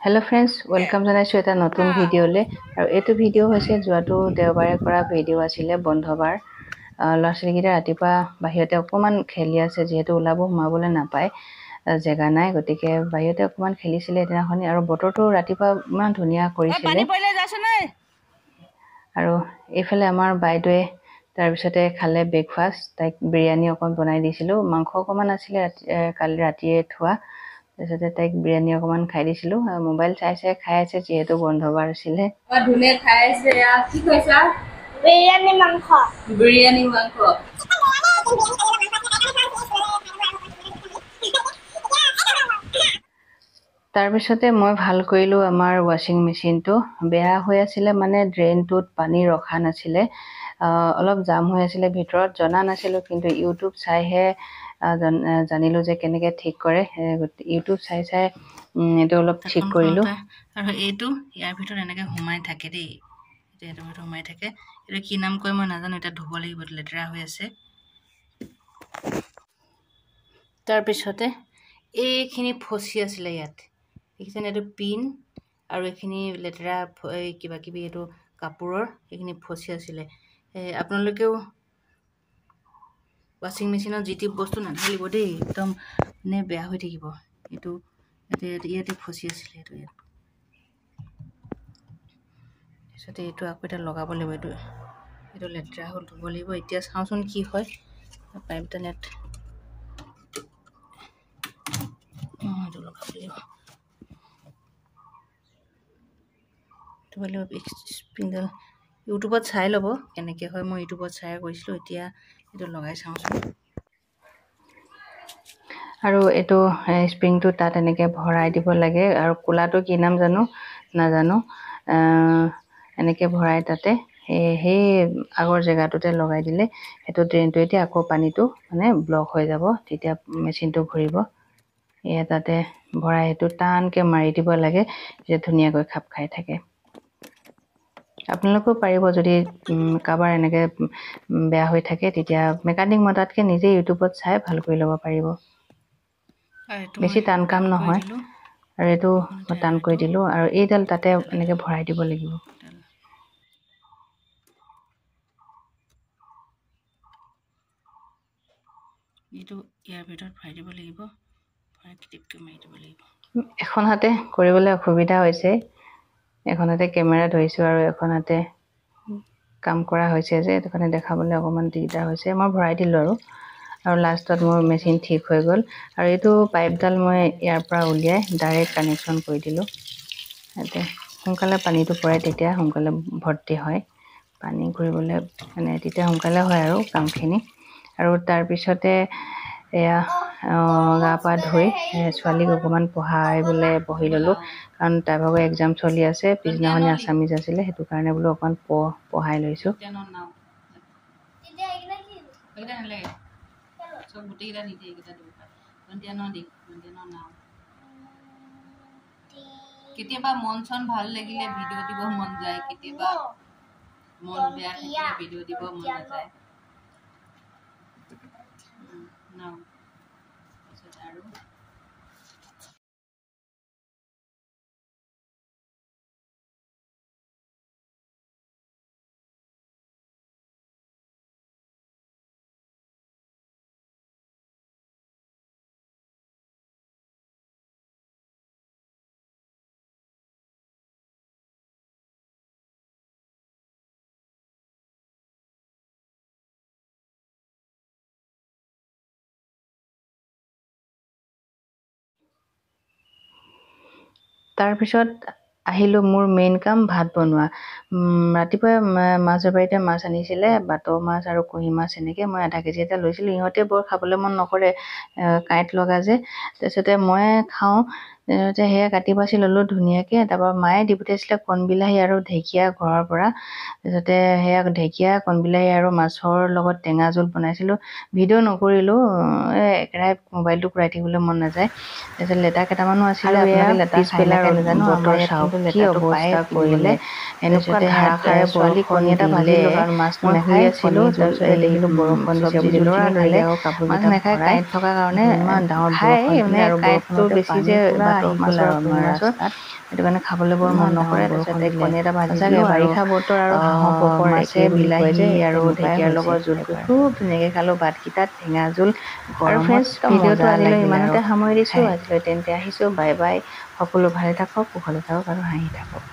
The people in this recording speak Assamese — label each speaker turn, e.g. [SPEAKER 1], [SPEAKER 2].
[SPEAKER 1] হেল্ল' ফ্ৰেণ্ডছ, welcome জনাইছোঁ এটা নতুন ভিডিঅ'লৈ। আৰু এইটো ভিডিঅ' হৈছে যোৱাটো দেওবাৰে কৰা ভিডিঅ' আছিলে, বন্ধবাৰ। ল'ৰা ছোৱালীকেইটা ৰাতিপুৱা বাহিৰতে অকণমান খেলি আছে, যিহেতু ওলাব সোমাবলৈ নাপায়, জেগা নাই, গতিকে বাহিৰতে অকণমান খেলিছিলে সেইদিনাখনি। আৰু বতৰটো ৰাতিপুৱা ইমান ধুনীয়া কৰিছিলে। আৰু এইফালে আমাৰ বাইদেৱে তাৰপিছতে খালে ব্ৰেকফাষ্ট। তাইক বিৰিয়ানী অকণ বনাই দিছিলোঁ, মাংস অকণমান আছিলে ৰাতি কালি ৰাতিয়ে থোৱা। তাৰপিছতে তাইক বিৰিয়ানী অকণমান খাই দিছিলোঁ। মোবাইল চাই চাই খাই আছে, যিহেতু বন্ধবাৰ আছিলে।
[SPEAKER 2] ধুনীয়া খাই আছে। কি কৈছা?
[SPEAKER 3] বিৰিয়ানী মাংস।
[SPEAKER 2] বিৰিয়ানী মাংস।
[SPEAKER 1] তাৰপিছতে মই ভাল কৰিলোঁ আমাৰ ৱাশ্বিং মেচিনটো। বেয়া হৈ আছিলে, মানে ড্ৰেইনটোত পানী ৰখা নাছিলে, অলপ জাম হৈ আছিলে ভিতৰত। জনা নাছিলোঁ, কিন্তু ইউটিউব চাইহে জানিলোঁ যে কেনেকৈ ঠিক কৰে। ইউটিউব চাই চাই এইটো অলপ ঠিক কৰিলোঁ।
[SPEAKER 2] আৰু এইটো ইয়াৰ ভিতৰত এনেকৈ সোমাই থাকে দেই, এইটো ইয়াৰ ভিতৰত সোমাই থাকে। এইটো কি নাম কয় মই নাজানো, এতিয়া ধুব লাগিব, লেতেৰা হৈ আছে। তাৰপিছতে এইখিনি ফচি আছিলে ইয়াত, দেখিছেনে? এইটো পিন আৰু এইখিনি লেতেৰা এই কিবা কিবি এইটো কাপোৰৰ এইখিনি ফচি আছিলে। আপোনালোকেও ৱাশ্বিং মেচিনত যি টি বস্তু নাঢালিব দেই, একদম মানে বেয়া হৈ থাকিব। এইটো ইয়াতে ফচি আছিলে, এইটো ইয়াত। তাৰপিছতে এইটো আকৌ এতিয়া লগাব লাগিব। এইটো লেতেৰা হ'ল, ধুব লাগিব। এতিয়া চাওঁচোন কি হয়। পাইপডাল ইয়াত, অঁ, এইটো লগাব লাগিব, ধুব লাগিব। স্প্ৰিংডাল ইউটিউবত চাই ল'ব কেনেকৈ হয়, মই ইউটিউবত চাই কৰিছিলোঁ। এতিয়া এইটো লগাই চাওঁচোন।
[SPEAKER 1] আৰু এইটো স্প্ৰিংটো তাত এনেকৈ ভৰাই দিব লাগে। আৰু কোলাটো কি নাম জানো নাজানো, এনেকৈ ভৰাই তাতে সেই আগৰ জেগাটোতে লগাই দিলে সেইটো ড্ৰেইনটো এতিয়া আকৌ পানীটো মানে ব্লক হৈ যাব, তেতিয়া মেচিনটো ঘূৰিব। এয়া তাতে ভৰাই সেইটো টানকৈ মাৰি দিব লাগে, তেতিয়া ধুনীয়াকৈ খাপ খাই থাকে। আপোনালোকেও পাৰিব, যদি কাৰোবাৰ এনেকৈ বেয়া হৈ থাকে তেতিয়া মেকানিক মতাতকৈ নিজে ইউটিউবত চাই ভাল কৰি ল'ব পাৰিব। বেছি টান কাম নহয়। আৰু এইটো মই টান কৰি দিলোঁ। আৰু এইডাল তাতে এনেকৈ ভৰাই দিব লাগিব।
[SPEAKER 2] এইটো ইয়াৰ ভিতৰত ভৰাই দিব লাগিব, ভৰাই ক্লিপটো মাৰি দিব লাগিব।
[SPEAKER 1] এখন হাতে কৰিবলৈ অসুবিধা হৈছে, এখন হাতে কেমেৰা ধৰিছোঁ আৰু এখন হাতে কাম কৰা হৈছে যে, সেইটো কাৰণে দেখাবলৈ অকণমান দিগদাৰ হৈছে। মই ভৰাই দিলোঁ আৰু লাষ্টত মোৰ মেচিন ঠিক হৈ গ'ল। আৰু এইটো পাইপডাল মই ইয়াৰ পৰা উলিয়াই ডাইৰেক্ট কানেকশ্যন কৰি দিলোঁ। ইয়াতে সোনকালে পানীটো পৰে, তেতিয়া সোনকালে ভৰ্তি হয় পানী, ঘূৰিবলৈ মানে তেতিয়া সোনকালে হয় আৰু কামখিনি। আৰু তাৰপিছতে এয়া গা পা ধুই ছোৱালীক অকণমান পঢ়াই বহি ল'লোঁ, কাৰণ তাইৰ ভাগৰ এক্সাম চলি আছে। পিছদিনাখনি আছামিজ আছিলে, সেইটো কাৰণে বোলো অকণমান পঢ়াই লৈছোঁ।
[SPEAKER 2] কেতিয়াবা মন চন ভাল লাগিলে ভিডিঅ' দিব মন যায়, কেতিয়াবা মন বেয়া থাকিলে ভিডিঅ' দিব মন নাযায়। আৰু
[SPEAKER 1] তাৰপিছত আহিলোঁ মোৰ মেইন কাম, ভাত বনোৱা। ৰাতিপুৱাই মাছ বেপাৰীটোৱে মাছ আনিছিলে, বাটৌ মাছ আৰু কুঁহি মাছ। এনেকৈ মই আধা কেজি এটা লৈছিলোঁ। ইহঁতে বৰ খাবলৈ মন নকৰে, কাঁইট লগা যে। তাৰপিছতে মই খাওঁ। তাৰপিছতে সেয়া কাটি বাছি ল'লোঁ ধুনীয়াকৈ। তাৰপৰা মায়ে দি পঠিয়াইছিলে কণবিলাহী আৰু ঢেকীয়া ঘৰৰ পৰা। তাৰপিছতে সেয়া ঢেকীয়া, কণবিলাহী আৰু মাছৰ লগত টেঙা জোল বনাইছিলোঁ। ভিডিঅ' নকৰিলোঁ, একেৰাহে মোবাইলটো ঘূৰাই থাকিবলৈ মন নাযায়। তাৰপিছত লেটা কেইটামানো আছিলে, আপোনালোকে লেটা খাই নাখায় নাজানো, আমাৰ ইয়াত কি অৱস্থা কৰিলে। এনেকুৱা ধাৰাসাৰে
[SPEAKER 2] ছোৱালী
[SPEAKER 1] বৰষুণ
[SPEAKER 2] কণী এটা
[SPEAKER 1] দিলে।
[SPEAKER 2] ভাজিলোঁ, কাৰণ মাছটো
[SPEAKER 1] মই শুই
[SPEAKER 2] নাখায়।
[SPEAKER 1] আছিলোঁ,
[SPEAKER 2] কণী জোল,
[SPEAKER 1] তাৰপিছতে
[SPEAKER 2] এই
[SPEAKER 1] দেখিলোঁ বৰষুণ দিছে
[SPEAKER 2] চব্জি
[SPEAKER 1] বুলি
[SPEAKER 2] জোলখিনি
[SPEAKER 1] লৰালৰিকৈ
[SPEAKER 2] খালে।
[SPEAKER 1] আকৌ
[SPEAKER 2] মাছ
[SPEAKER 1] কাপোৰকেইটা
[SPEAKER 2] নাখায়,
[SPEAKER 1] ভৰাই।
[SPEAKER 2] কাঁইট থকাৰ কাৰণে
[SPEAKER 1] ইমান ডাঙৰ
[SPEAKER 2] খায়,
[SPEAKER 1] বৰষুণ
[SPEAKER 2] মানে
[SPEAKER 1] দিলে আৰু
[SPEAKER 2] কাঁইটটো
[SPEAKER 1] বৰষুণতে
[SPEAKER 2] বেছি
[SPEAKER 1] পানী
[SPEAKER 2] যে
[SPEAKER 1] পূৰা
[SPEAKER 2] বাটৰ
[SPEAKER 1] আহি গ'ল
[SPEAKER 2] মাছৰ
[SPEAKER 1] আৰু
[SPEAKER 2] পুঠি
[SPEAKER 1] আমাৰ
[SPEAKER 2] মাছৰ,
[SPEAKER 1] ৰাস্তাত।
[SPEAKER 2] সেইটো কাৰণে খাবলৈ বৰ মন
[SPEAKER 1] ইমান ডাঙৰ
[SPEAKER 2] নকৰে।
[SPEAKER 1] বৰষুণ
[SPEAKER 2] তাৰপিছতে
[SPEAKER 1] দিলে।
[SPEAKER 2] কণী এটা ভাজি
[SPEAKER 1] সঁচাকৈ
[SPEAKER 2] দিলোঁ আৰু
[SPEAKER 1] বাৰিষা বতৰ আৰু হাঁহৰ পকৰ
[SPEAKER 2] মাছে
[SPEAKER 1] একেই বুলি কয়
[SPEAKER 2] বিলাহী
[SPEAKER 1] যে,
[SPEAKER 2] আৰু
[SPEAKER 1] তেনেকুৱাই
[SPEAKER 2] ঢেকীয়াৰ
[SPEAKER 1] হৈছে
[SPEAKER 2] লগত জোল কৰি
[SPEAKER 1] এবাৰ।
[SPEAKER 2] খুব ধুনীয়াকৈ খালোঁ ভাতকেইটাত টেঙা জোল।
[SPEAKER 1] আৰু
[SPEAKER 2] গৰমত
[SPEAKER 1] ফ্ৰেণ্ডছ,
[SPEAKER 2] একদম
[SPEAKER 1] ভিডিঅ'টো
[SPEAKER 2] মজা
[SPEAKER 1] আজিলৈ
[SPEAKER 2] লাগিলে আৰু
[SPEAKER 1] ইমানতে সামৰি দিছোঁ।
[SPEAKER 2] খাই।
[SPEAKER 1] আজিলৈ তেন্তে আহিছোঁ, বাই বাই। সকলো ভালে থাকক, কুশলে থাকক আৰু হাঁহি থাকক।